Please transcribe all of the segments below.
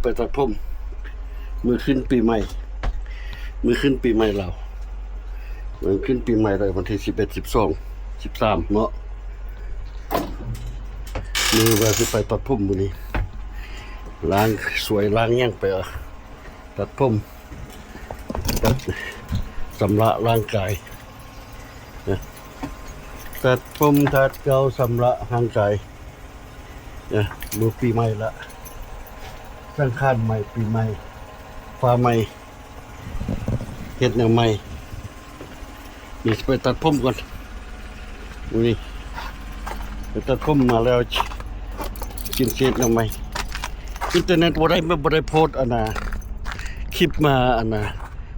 ໄປຕັດຜົມ ມື້ຂຶ້ນປີໃໝ່ ມື້ຂຶ້ນປີໃໝ່ລາວ ມື້ຂຶ້ນປີໃໝ່ລາວ ວັນທີສິບເອັດ ສິບສອງ ສິບສາມເນາະ ມື້ວ່າຊິໄປຕັດຜົມມື້ນີ້ ລ້າງ ສວຍລ້າງຫຍັງໄປ ຕັດຜົມ ຕັດ ຊຳລະຮ່າງກາຍ ນະ ຕັດຜົມ ຂັດເກົາ ຊຳລະຮ່າງກາຍ ນະ ມື້ປີໃໝ່ລະ ສັງຂານໃໝ່ ປີໃໝ່ ຟ້າໃໝ່ ເຮັດແນວໃໝ່ ນີ້ຊິໄປຕັດຜົມກ່ອນ ມື້ນີ້ໄປຕັດຜົມມາແລ້ວ ຈຶ່ງຊິເຮັດແນວໃໝ່ ອິນເຕີເນັດບໍ່ໄດ້ ບໍ່ໄດ້ໂພສອັນນ່າ ຄລິບມາອັນນ່າ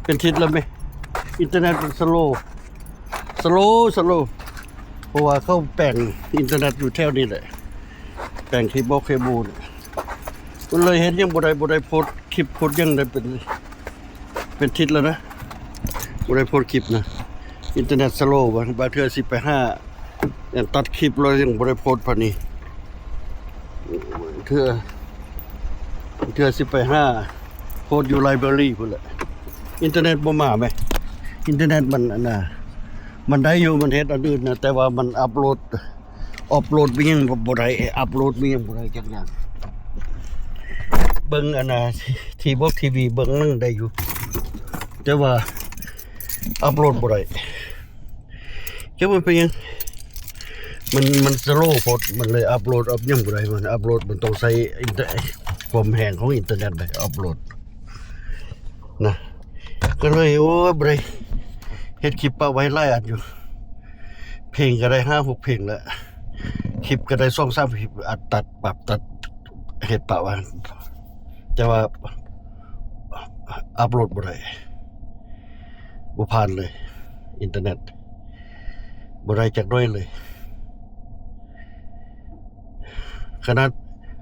ເປັນທິດແລ້ວແມ ອິນເຕີເນັດມັນສະໂລ ສະໂລ ສະໂລ ເພາະວ່າເຂົາແປງອິນເຕີເນັດຢູ່ແຖວນີ້ແຫຼະ ແປງເຄເບິ້ນ ເຄເບິ້ນ ມັນເລີຍເຮັດຫຍັງບໍ່ໄດ້ ບໍ່ໄດ້ໂພສຄລິບໂພສຫຍັງໄດ້ເປັນ ເປັນທິດແລ້ວນະ ບໍ່ໄດ້ໂພສຄລິບນະ ອິນເຕີເນັດສະໂລ ບາງ ບາງເທື່ອຊິໄປຫາອັນຕັດຄລິບແລ້ວຍັງບໍ່ໄດ້ໂພສປານນີ້ ເທື່ອ ເທື່ອຊິໄປຫາໂພສຢູ່ໄລບຣາຣີພຸ້ນແຫຼະ ອິນເຕີເນັດບໍ່ມາແມ ອິນເຕີເນັດມັນອັນນ່າ ມັນໄດ້ຢູ່ ມັນເຮັດອັນອື່ນນະ ແຕ່ວ່າມັນອັບໂຫຼດ ອັບໂຫຼດມັນຍັງບໍ່ໄດ້ ອັບໂຫຼດມັນຍັງບໍ່ໄດ້ຈັກຢ່າງ ເບິ່ງອັນນ່າ ທີວີ ທີວີ ເບິ່ງໜັງໄດ້ຢູ່ ແຕ່ວ່າອັບໂຫຼດບໍ່ໄດ້ ຈັກມັນເປັນຫຍັງ ມັນ ມັນສະໂລໂພດ ມັນເລີຍອັບໂຫຼດອັບຫຍັງບໍ່ໄດ້ ມັນອັບໂຫຼດມັນຕ້ອງໃຊ້ອິນເຕີ ຄວາມແຮງຂອງອິນເຕີເນັດໄດ້ອັບໂຫຼດນະ ກໍເລີຍ ໂອ້ຍ ບໍ່ໄດ້ເຮັດຄລິບປະໄວ້ຫຼາຍອັນຢູ່ ເພງກໍໄດ້ຫ້າຫົກເພງແລ້ວ ຄລິບກໍໄດ້ສອງສາມຄລິບ ອັດຕັດປັບຕັດ ເຮັດປະໄວ້ ແຕ່ວ່າອັບໂຫຼດບໍ່ໄດ້ ບໍ່ຜ່ານເລີຍ ອິນເຕີເນັດບໍ່ໄດ້ຈັກໜ້ອຍເລີຍ ຂະໜາດ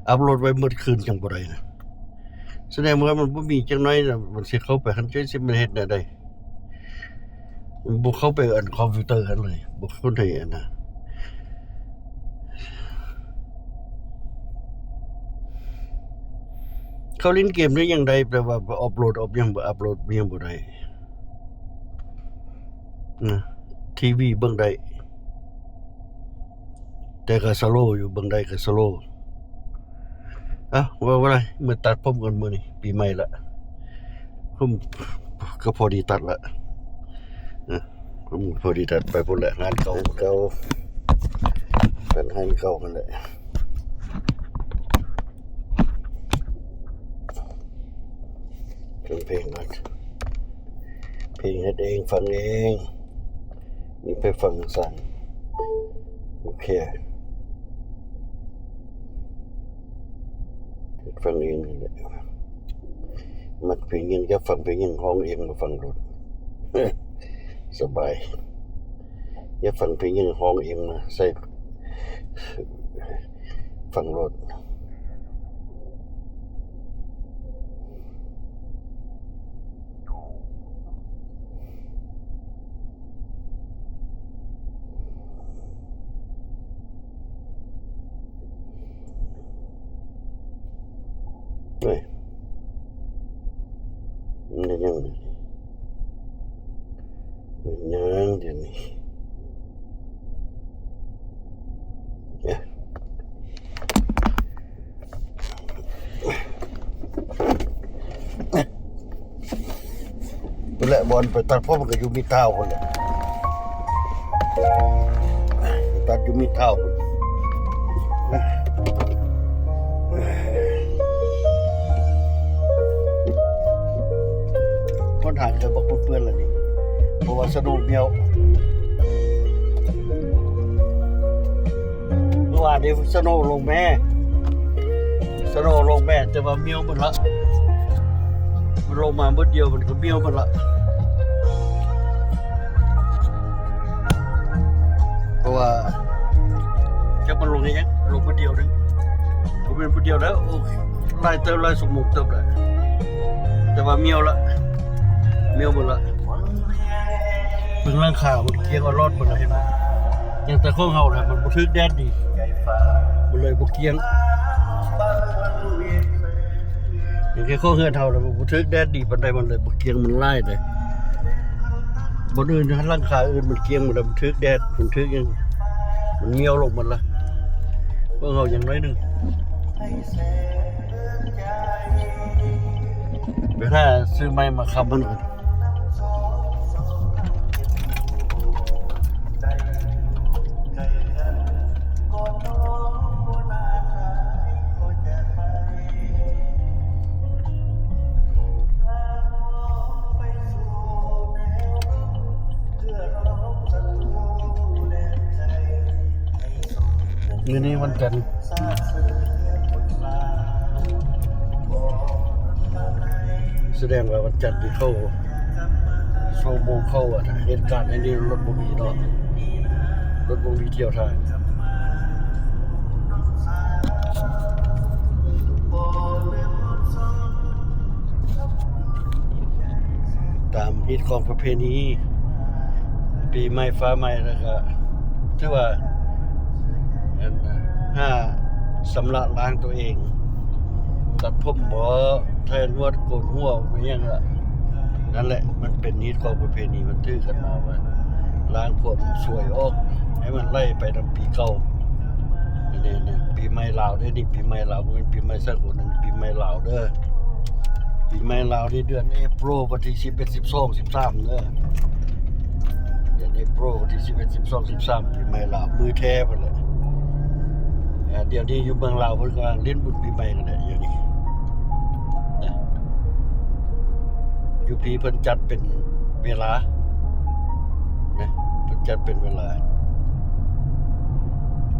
ອັບໂຫຼດໄວ້ໝົດຄືນຍັງບໍ່ໄດ້ນະ ສະແດງວ່າມັນບໍ່ມີຈັກໜ້ອຍນະ ມັນຊິເຂົ້າໄປຫັ້ນ ຈັ່ງຊິແມ່ນເຮັດແນວໃດ? ບໍ່ເຂົ້າໄປອັນຄອມພິວເຕີຫັ້ນເລີຍ ບໍ່ເຂົ້າໃນອັນນະ ເຂົາຫຼິ້ນເກມໄດ້ຫຍັງໄດ້ ແຕ່ວ່າອັບໂຫຼດອັບຫຍັງ ອັບໂຫຼດຫຍັງບໍ່ໄດ້ນະ ທີວີເບິ່ງໄດ້ ແຕ່ກໍສະໂລຢູ່ ເບິ່ງໄດ້ກໍສະໂລ ເອົ້າ ເວົ້າບໍ່ໄດ້ ມາຕັດຜົມກ່ອນມື້ນີ້ ປີໃໝ່ລະ ຜົມກໍພໍດີຕັດລະ ນະ ຜົມພໍດີຕັດໄປພຸ້ນແຫຼະ ຮ້ານເກົ່າ ເກົ່າ ເປັນຮ້ານເກົ່າຫັ້ນແຫຼະ ເປັນເພງ ເພງເຮັດເອງ ຟັງເອງ ມີໄປຟັງສາງ ໂອເຄ ຟັງເອງນີ້ແຫຼະ ມັກເພງຫຍັງ ຢາກຟັງເພງຫຍັງ ຮ້ອງເອງມາຟັງໂລດ ສະບາຍ ຢາກຟັງເພງຫຍັງ ຮ້ອງເອງມາໃສ່ ຟັງໂລດ ເອີຍ ມັນເປັນຫຍັງ ເປັນຫຍັງດຽວນີ້ ພຸ້ນແຫຼະ ບ່ອນໄປຕັດຜົມກໍຢູ່ມິດທາວນພຸ້ນແຫຼະ ຕັດຢູ່ມິດທາວນພຸ້ນ ຄົນຫາເກີດບໍ່ເປື້ອນລະນີ້ ເພາະວ່າສະໂນມ້ຽວ. ເມື່ອວານນີ້ສະໂນລົງແມ້ ສະໂນລົງແມ້ ແຕ່ວ່າມ້ຽວໝົດລະ ມັນລົງມາມື້ດຽວມັນກໍມ້ຽວໝົດລະ ເພາະວ່າຈັກມັນລົງເຮັດຫຍັງ ລົງມື້ດຽວໜຶ່ງ ບໍ່ແມ່ນມື້ດຽວແລ້ວ ໂອ້ ຫຼາຍເຕີບ ຫຼາຍຊົ່ວໂມງເຕີບແລ້ວ ແຕ່ວ່າມ້ຽວລະ ມ້ຽວໝົດລະ ເບິ່ງຫຼັງຄາມັນກ້ຽງອະຫຼອດໝົດລະ ເຫັນບໍ່? ຍັງແຕ່ຂອງເຮົານະ ມັນບໍ່ຖືກແດດດີ ມັນເລີຍບໍ່ກ້ຽງ. ເຂດຂອງເຮືອນເຮົາລະບໍ່ຖືກແດດດີປານໃດ ມັນເລີຍບໍ່ກ້ຽງ ມັນຫຼາຍເດ້. ບ່ອນອື່ນ ຫຼັງຄາອື່ນມັນກ້ຽງໝົດລະ ມັນຖືກແດດ ມັນຖືກຫຍັງ ມັນມ້ຽວລົງໝົດລະ. ເບິ່ງເຮົາຢ່າງໜ້ອຍໜຶ່ງ ໄປຫາຊື້ໄມ້ມາຄ້ຳມັນກ່ອນ. ມື້ນີ້ວັນຈັນ ສະແດງວ່າວັນຈັນທີ່ເຂົາໂຊໂມງເຂົ້າ ອັນ ເຮັດການອັນນີ້ ລົດບໍ່ມີເນາະ ລົດບໍ່ມີທ່ຽວທ່າ. ຕາມຮີດຄອງປະເພນີ ປີໃໝ່ຟ້າໃໝ່ ແລ້ວກະຖືວ່າ ອັນ ຫາຊຳລະລ້າງຕົວເອງ ຕັດຜົມບໍ ໄຖໜວດ ໂກນຫົວ ອີ່ຫຍັງລະ ນັ້ນແຫຼະ ມັນເປັນຮີດຄອງປະເພນີ ມັນຖືກັນມາວ່າ ລ້າງຄວາມສວຍອອກ ໃຫ້ມັນໄຫຼໄປນຳປີເກົ່າ. ອັນນີ້ ອັນນີ້ ປີໃໝ່ລາວເດ້ ນີ້ປີໃໝ່ລາວ ບໍ່ແມ່ນປີໃໝ່ສາກົນ ອັນນີ້ປີໃໝ່ລາວເດີ. ປີໃໝ່ລາວນີ້ເດືອນເອໂປຣ ວັນທີສິບເອັດ ສິບສອງ ສິບສາມເດີ ເດືອນເອໂປຣ ວັນທີສິບເອັດ ສິບສອງ ສິບສາມ ປີໃໝ່ລາວ ມື້ແທ້ພຸ້ນແຫຼະ. ອາ ດຽວນີ້ຢູ່ເມືອງລາວເພິ່ນກຳລັງຫຼິ້ນບຸນປີໃໝ່ກັນແຫຼະ ດຽວນີ້ນະ. ຢູ່ພີ້ເພິ່ນຈັດເປັນເວລານະ ເພິ່ນຈັດເປັນເວລາ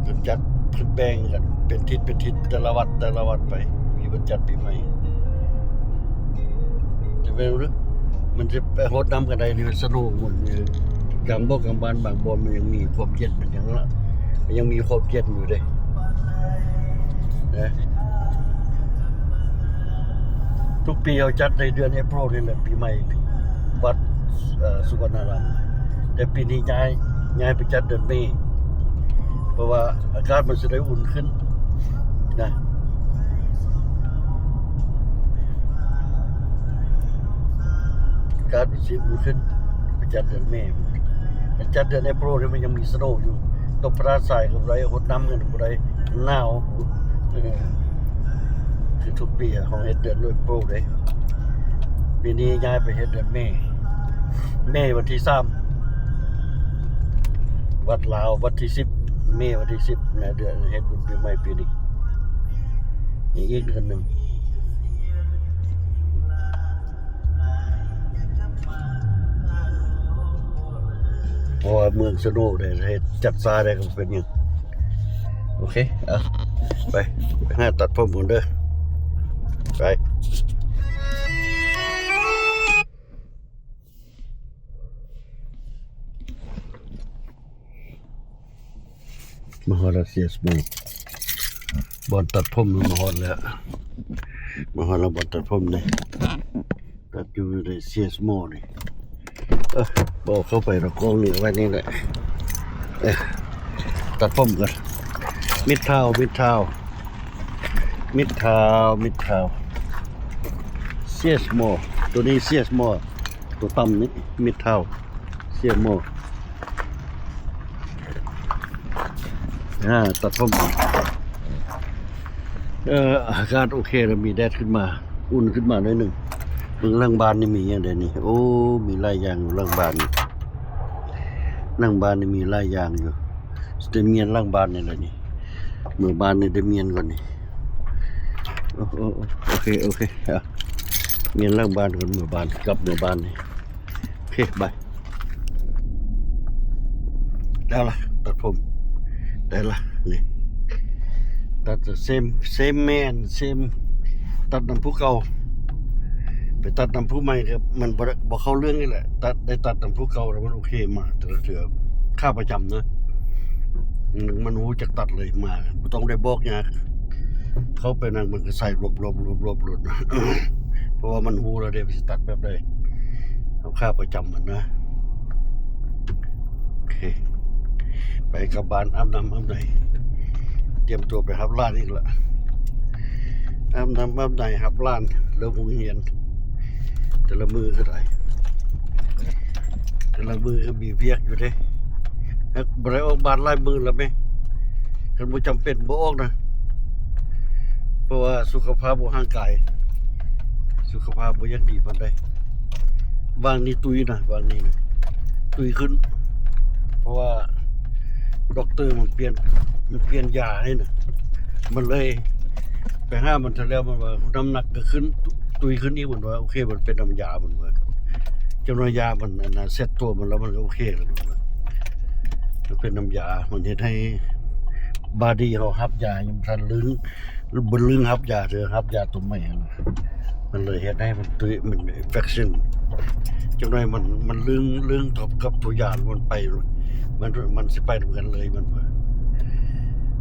ເພິ່ນຈັດ ເພິ່ນແບ່ງກັນເປັນທິດເປັນທິດ ແຕ່ລະວັດແຕ່ລະວັດໄປ ມີເພິ່ນຈັດປີໃໝ່. ຈະເປັນ ມັນຈະໄປຫົດນ້ຳກັນໄດ້ນີ້ ມັນສະໂນໝົດນີ້ ກາງບໍ່ກາງບ້ານບາງບ່ອນມັນຍັງມີຄວາມເຢັນ ມັນຍັງລະ ມັນຍັງມີຄວາມເຢັນຢູ່ເດ້. ນະ ທຸກປີເຮົາຈັດໃນເດືອນເອໂປຣນີ້ແຫຼະ ປີໃໝ່ວັດ ເອີ ສຸວັນນາລາມ ແຕ່ປີນີ້ຍ້າຍ ຍ້າຍໄປຈັດເດືອນເມ ເພາະວ່າອາກາດມັນຊິໄດ້ອຸ່ນຂຶ້ນນະ ອາກາດມັນຊິອຸ່ນຂຶ້ນ ໄປຈັດເດືອນເມ. ແຕ່ຈັດເດືອນເອໂປຣນີ້ມັນຍັງມີສະໂນຢູ່ ຕົກພະທາດຊາຍກໍບໍ່ໄດ້ ຫົດນ້ຳກັນກໍບໍ່ໄດ້ ໜາວ. ເອີ ຄືທຸກປີເຮົາເຮັດເດືອນເອໂປຣເດ້ ປີນີ້ຍ້າຍໄປເຮັດເດືອນເມ ເມວັນທີສາມ ວັດລາວວັນທີສິບ ເມວັນທີສິບນະ ເດືອນເຮັດບຸນປີໃໝ່ປີນີ້ ອີກເດືອນໜຶ່ງ. ເພາະວ່າເມືອງສະໂນໄດ້ເຮັດຈັດຊ້າໄດ້ກໍບໍ່ເປັນຫຍັງ. ໂອເຄ ເອົາ ໄປ ໄປຫາຕັດຜົມກ່ອນເດີ ໄປ. ມາຮອດແລ້ວ ເຊຍສະໂມ ບ່ອນຕັດຜົມ ມາຮອດແລ້ວ ມາຮອດແລ້ວບ່ອນຕັດຜົມນີ້ ຕັດຢູ່ໃນເຊຍສະໂມນີ້. ເອີ ບໍ່ເຂົ້າໄປດອກ ກ້ອງນີ້ໄວ້ນີ້ແຫຼະ. ເອີ ຕັດຜົມກ່ອນ ມິດທາວ ມິດທາວ ມິດທາວ ມິດທາວ ເຊຍສະໂມ ໂຕນີ້ເຊຍສະໂມ. ຕົວຕ່ຳນີ້ ມິດທາວ ເຊຍສະໂມ ອາ ຕັດຜົມ. ເອີ ອາກາດໂອເຄແລ້ວ ມີແດດຂຶ້ນມາ ອຸ່ນຂຶ້ນມາໜ້ອຍໜຶ່ງ. ເບິ່ງຫຼັງບ້ານນີ້ມີຫຍັງແດ່ນີ້? ໂອ້ ມີຫຼາຍຢ່າງຢູ່ຫຼັງບ້ານນີ້ ຫຼັງບ້ານນີ້ມີຫຼາຍຢ່າງຢູ່. ຊິໄດ້ມ້ຽນຫຼັງບ້ານນີ້ແຫຼະນີ້ ເມືອບ້ານນີ້ໄດ້ມ້ຽນກ່ອນນີ້. ໂອ ໂອ ໂອເຄ ໂອເຄ ອາ ມ້ຽນຫຼັງບ້ານກ່ອນ ເມືອບ້ານ ກັບເມືອບ້ານນີ້. ໂອເຄ ບາຍ. ໄດ້ລະ ຕັດຜົມ ໄດ້ລະ ນີ້ ຕັດ same same man same ຕັດນຳຜູ້ເກົ່າ ໄປຕັດນຳຜູ້ໃໝ່ກໍມັນບໍ່ໄດ້ ບໍ່ເຂົ້າເລື່ອງນີ້ແຫຼະ. ຕັດ ໄດ້ຕັດນຳຜູ້ເກົ່າແລ້ວມັນໂອເຄ ມາແຕ່ລະເທື່ອ ຂາປະຈຳນະ ມັນ ມັນຮູ້ຈັກຕັດເລີຍ ມາບໍ່ຕ້ອງໄດ້ບອກຍາກ ເຂົ້າໄປນັ້ນມັນກໍໃສ່ລົບໆໆໆໂລດນະ ເພາະວ່າມັນຮູ້ແລ້ວເດ້ວ່າຊິຕັດແບບໃດ ເຮົາຂາປະຈຳມັນນະ. ໂອເຄ ໄປກັບບ້ານ ອາບນ້ຳອາບໃນ ຕຽມຕົວໄປຮັບຫຼານອີກລະ. ອາບນ້ຳອາບໃນ ຮັບຫຼານເລີກໂຮງຮຽນ ແຕ່ລະມື້ກໍໄດ້ ແຕ່ລະມື້ກໍມີວຽກຢູ່ເດ້. ຫາກບໍ່ໄດ້ອອກບ້ານຫຼາຍມື້ແລ້ວແມະ ຄັນບໍ່ຈຳເປັນບໍ່ອອກນະ ເພາະວ່າສຸຂະພາບຂອງຮ່າງກາຍ ສຸຂະພາບບໍ່ຢາກດີປານໃດ. ຫວ່າງນີ້ຕຸ້ຍນະ ຫວ່າງນີ້ນະ ຕຸ້ຍຂຶ້ນ ເພາະວ່າ ດັອກເຕີມັນປ່ຽນ ມັນປ່ຽນຢາໃຫ້ນະ ມັນເລີຍໄປຫາມັນເທື່ອແລ້ວ ມັນວ່ານ້ຳໜັກກໍຂຶ້ນ ຕຸ້ຍຂຶ້ນອີກ ມັນວ່າໂອເຄ ມັນເປັນນ້ຳຢາ ມັນວ່າ ຈັກໜ້ອຍຢາມັນອັນນະ ເຊັດຕົວມັນແລ້ວ ມັນກໍໂອເຄແລ້ວ ມັນວ່າ ມັນເປັນນ້ຳຢາ ມັນເຮັດໃຫ້ບອດີ້ເຮົາຮັບຢາຍັງບໍ່ທັນລຶ້ງ ບໍ່ລຶ້ງຮັບຢາເທື່ອ ຮັບຢາຕົວໃໝ່ຫັ້ນນະ ມັນເລີຍເຮັດໃຫ້ມັນຕຸ້ຍ ມັນອິນເຟກຊັນ ຈັກໜ້ອຍມັນ ມັນລຶ້ງ ລຶ້ງກັບ ກັບຕົວຢາ ມັນໄປ ມັນ ມັນຊິໄປນຳກັນເລີຍ ມັນວ່າ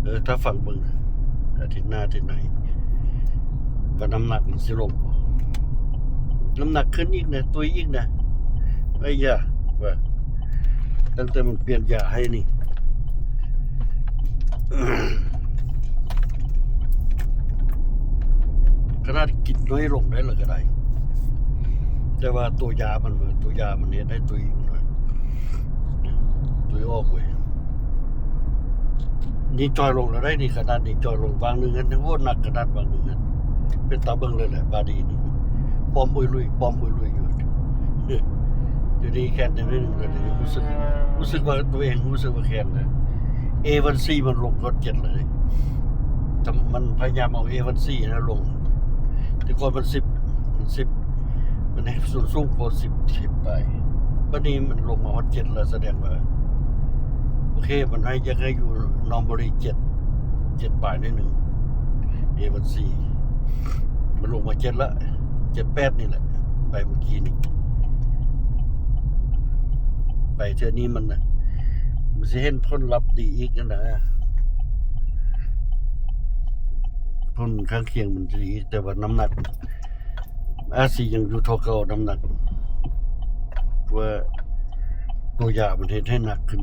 ເອີ ຖ້າຟັງເບິ່ງ ອາທິດໜ້າ ອາທິດໃນ ວ່ານ້ຳໜັກມັນຊິລົງບໍ່ ນ້ຳໜັກຂຶ້ນອີກນະ ຕຸ້ຍອີກນະ ໄອ້ຢາ ວ່າ ຕັ້ງແຕ່ມັນປ່ຽນຢາໃຫ້ນີ້ ຂະໜາດກິນນ້ອຍລົງໄດ້ລະກໍໄດ້ ແຕ່ວ່າຕົວຢາມັນ ຕົວຢາມັນເຮັດໃຫ້ຕຸ້ຍ ຕຸ້ຍອອກເວີຍ. ນີ້ຈ່ອຍລົງແລ້ວໄດ໋ນີ້ ຂະໜາດນີ້ຈ່ອຍລົງ ຫວ່າງໜຶ່ງຫັ້ນ ໂອ້ ໜັກຂະໜາດຫວ່າງໜຶ່ງຫັ້ນ ເປັນຕາເບິ່ງເລີຍແຫຼະ ບາດີນີ້ ປ້ອມອຸຍລຸຍ ປ້ອມອຸຍລຸຍຢູ່. ດຽວນີ້ແຂນໄດ້ໜ້ອຍໜຶ່ງແລ້ວ ດຽວນີ້ຮູ້ສຶກ ຮູ້ສຶກວ່າຕົວເອງ ຮູ້ສຶກວ່າແຂນນະ ເອວັນຊີມັນລົງຮອດເຈັດແລ້ວເດ້ ມັນພະຍາຍາມເອົາເອວັນຊີນະລົງ ແຕ່ກ່ອນມັນສິບ ມັນສິບ ມັນໃຫ້ສູງ ສູງກວ່າສິບ ສິບປາຍ ບັດນີ້ມັນລົງມາຮອດເຈັດແລ້ວ ສະແດງວ່າ ໂອເຄ ມັນໃຫ້ ຢາກໃຫ້ຢູ່ນອມເບີຣີເຈັດ ເຈັດປາຍໜ້ອຍໜຶ່ງ ເອວັນຊີ ມັນລົງມາເຈັດລະ ເຈັດແປດນີ້ແຫຼະ ໄປມື້ກີ້ນີ້ ໄປເທື່ອນີ້ມັນນະ ມັນຊິເຫັນຜົນລັບດີອີກຫັ້ນນະ ຜົນຂ້າງຄຽງມັນດີອີກ ແຕ່ວ່ານ້ຳໜັກ ອາດຊິຍັງຢູ່ເທົ່າເກົ່າ ນ້ຳໜັກ ເພາະວ່າຕົວຢາມັນເຮັດໃຫ້ໜັກຂຶ້ນ.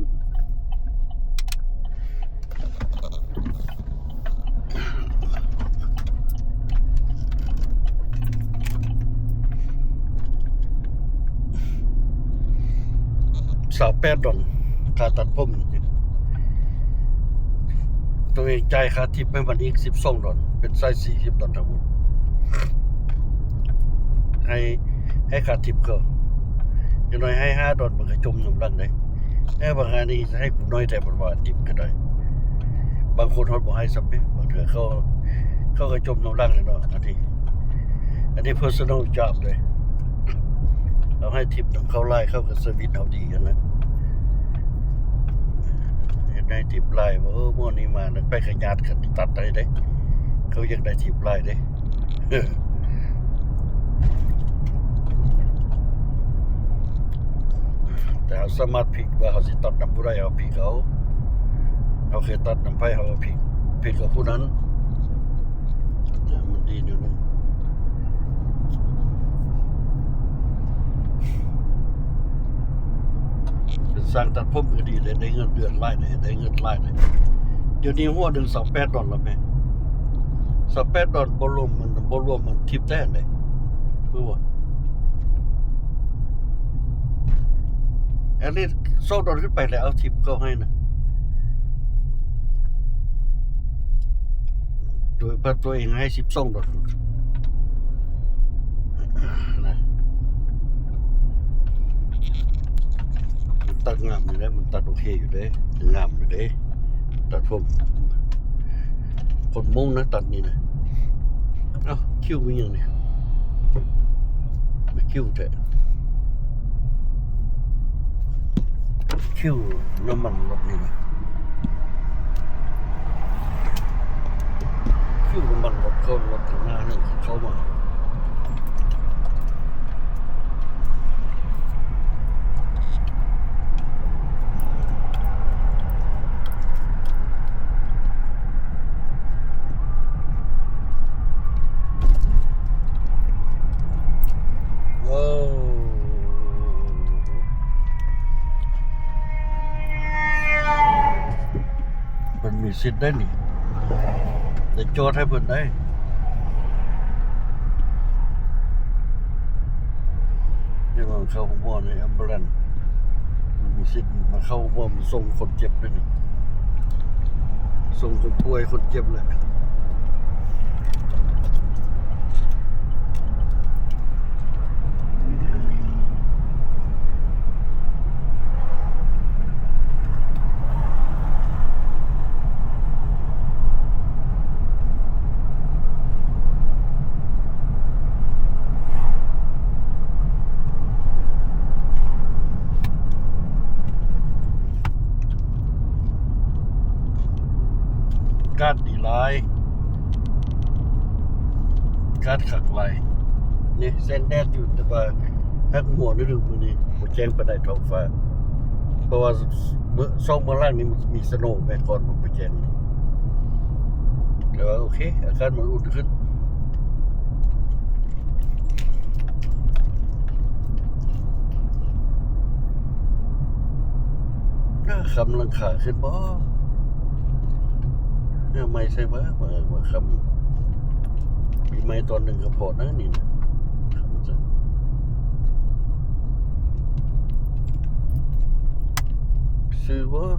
ຊາວແປດດອນ ຄ່າຕັດຜົມ ໂຕເອງຈ່າຍຄ່າທິບໃຫ້ມັນອີກສິບສອງດອນ ເປັນຊາວສີ່ສິບດອນທັງໝົດ ໃຫ້ ໃຫ້ຄ່າທິບເຂົາ ຢ່າງໜ້ອຍໃຫ້ຫ້າດອນ ມັນກໍຈົມນຳຫຼັງໄດ໋. ແຕ່ບາງອັນນີ້ໃຫ້ກູໜ້ອຍແທ້ ເພິ່ນວ່າ ທິບກໍໄດ້ ບາງຄົນຮອດບໍ່ໃຫ້ຊ້ຳເດ້ ບາງເທື່ອເຂົາ ເຂົາກໍຈົມນຳຫຼັງເລີຍເນາະ ອັນນີ້ ອັນນີ້ເພີສະເນີລຈັອບເດ້ ເຮົາໃຫ້ທິບນຳເຂົາຫຼາຍ ເຂົາກໍສະວິດເຮົາດີຫັ້ນນະ ເຮັດໃຫ້ທິບຫຼາຍ ເອີ ໝໍນີ້ມາແລ້ວ ໄປຂະຫຍາດກັນຕັດໄດ້ເດ້ ເຂົາຢາກໄດ້ທິບຫຼາຍເດ້ ແຕ່ເຮົາສາມາດພິກວ່າເຮົາຊິຕັດນຳຜູ້ໃດ ເຮົາພິກເອົາ ເຮົາເຄີຍຕັດນຳໃຜ ເຮົາກໍພິກ ພິກເອົາຜູ້ນັ້ນ ມັນດີແນວນັ້ນ. ເປັນຊ່າງຕັດຜົມກໍດີເດ້ ໄດ້ເງິນເດືອນຫຼາຍເດ້ ໄດ້ເງິນຫຼາຍເດ້. ດຽວນີ້ຫົວໜຶ່ງຊາວແປດດອນລະແມ່ ຊາວແປດດອນ ບໍ່ລວມມັນ ບໍ່ລວມມັນທິບແທ້ເດ້ ຮູ້ບໍ່? ແອັດລີສສອງດອນຂຶ້ນໄປແລ້ວ ເອົາທິບເຂົາໃຫ້ນະ ໂດຍວ່າຕົວເອງໃຫ້ສິບສອງດອນ ນະ ມັນຕັດງາມຢູ່ເດ້ ມັນຕັດໂອເຄຢູ່ເດ້ ງາມຢູ່ເດ້ ຕັດຜົມ ຄົນມົ້ງນະ ຕັດນີ້ນະ. ເອົ້າ ຄິວມີຫຍັງນີ້ ມາຄິວແທ້ ຄິວນ້ຳມັນລົດນີ້ນະ ຄິວນ້ຳມັນລົດ ເຂົາລົດຂ້າງໜ້ານັ້ນເຂົ້າມາ. ໂອ້ ເພິ່ນມີສິດໄດ້ນີ້ ໄດ້ຈອດໃຫ້ເພິ່ນໄດ້ ເຂົ້າໂຮງໝໍໃນແອມບູແລນ ມີສິດມາເຂົ້າໂຮງໝໍ ມາສົ່ງຄົນເຈັບເດ້ນີ້ ສົ່ງຄົນປ່ວຍຄົນເຈັບແຫຼະ. ອາກາດດີຫຼາຍ ອາກາດຄັກຫຼາຍ. ນີ້ແສງແດດຢູ່ ແຕ່ວ່າຮັກຫົວໜຶ່ງມື້ນີ້ ບໍ່ແຈ້ງປານໃດທ້ອງຟ້າ ເພາະວ່າເມື່ອ ສອງມື້ຫຼັງນີ້ມັນມີສະໂນແມ່ນກ່ອນ ມັນບໍ່ແຈ້ງ. ແຕ່ວ່າໂອເຄ ອາກາດມັນອຸ່ນຂຶ້ນ. ໜ້າຄຳຫຼັງຄາຂຶ້ນບໍ່? ແນວໃໝ່ໃສ່ວ່າ ເມື່ອ ເມື່ອຄ່ຳ ປີໃໝ່ຕອນໜຶ່ງກໍພໍນະ ນີ້ນະ ຄ່ຳຈັງ ຊື່ບໍ່?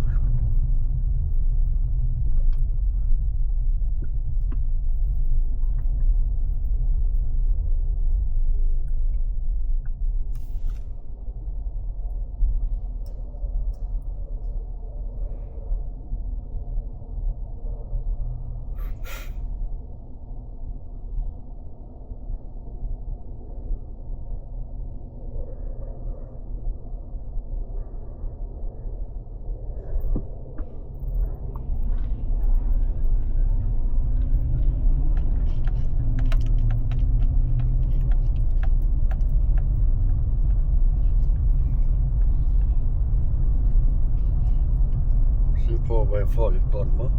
ຊື້ພໍໄວພໍອີກຕອນບໍ່?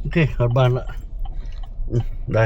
ໂອເຄ ຮອດບ້ານລະ ອືມ ໄດ້.